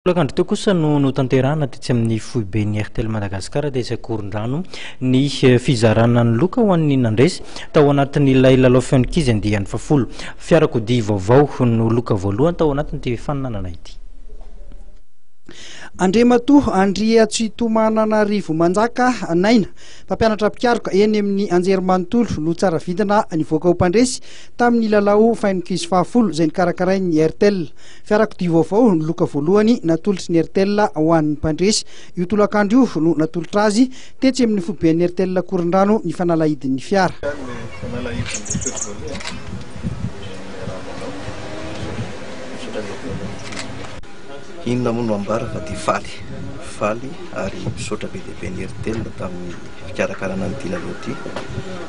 Tolakandro teo kosa no notanterahana tetsy amin'ny foiben'ny Airtel Madagascar tetsy Ankorondrano ny fizarana ny loka ho an'ny nandresy tao anatin'ilay lalao feon'ankizy andiany fahafolo. Fiarakodia vaovao no loka voalohany tao anatin'ity fifaninanana ity. Andriamatoa Andriatsitomananarivo Manjaka Naina, mpampianatra mpikaroka eny amin'ny Anjerimanontolo no tsara vintana nivoaka ho mpandresy tamin'ny lalao fainonkizy fahafolo izay nokarakarain'ny Airtel. Fiarakodia vaovao no loka voalohany natolotry ny Airtel ho an'ny mpandresy. Io tolakandro io no natolotra azy tetsy amin'ny foiben'ny Airtel Ankorondrano ny fanalahidin'ny fiara. Inona moa no ambara fa dia faly, faly ary misaotra be dia be ny Airtel tamin'ny fikarakarana an'ity lalao ity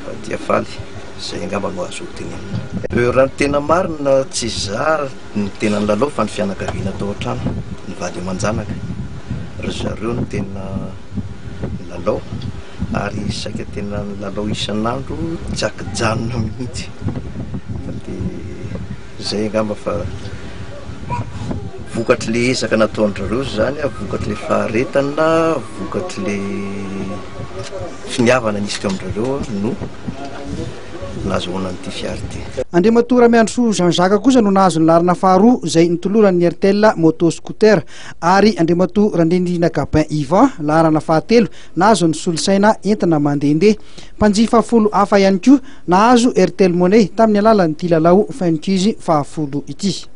fa dia faly. Izay angamba no azoko tenenina. Raha ny tena marina tsy za no tena nilalao fa ny fianakaviana tao an-trano, ny vady aman-janaka. Ry zareo no tena nilalao ary saika tena nilalao isan'andro tsy ankijanona mihitsy. Fa dia izay angamba fa vokatr'ilay ezaka nataon-dry zareo izany, vokatr'ilay faharetana, vokatr'ilay finiavana nisy teo amin-dry zareo no nahazoana an'ity fiara ity. Andriamatoa Ramiandrisoa Jean Jacques kosa no nahazo ny laharana faharoa izay notoloran'ny Airtel moto scooter ary Andriamatoa Randrianirina Gabin Yvan laharana fahatelo nahazo ny solosaina entina mandehandeha. Mpanjifa folo hafa ihany koa nahazo Airtel Money tamin'ny alalan'ity lalao Fenkizy fahafolo ity.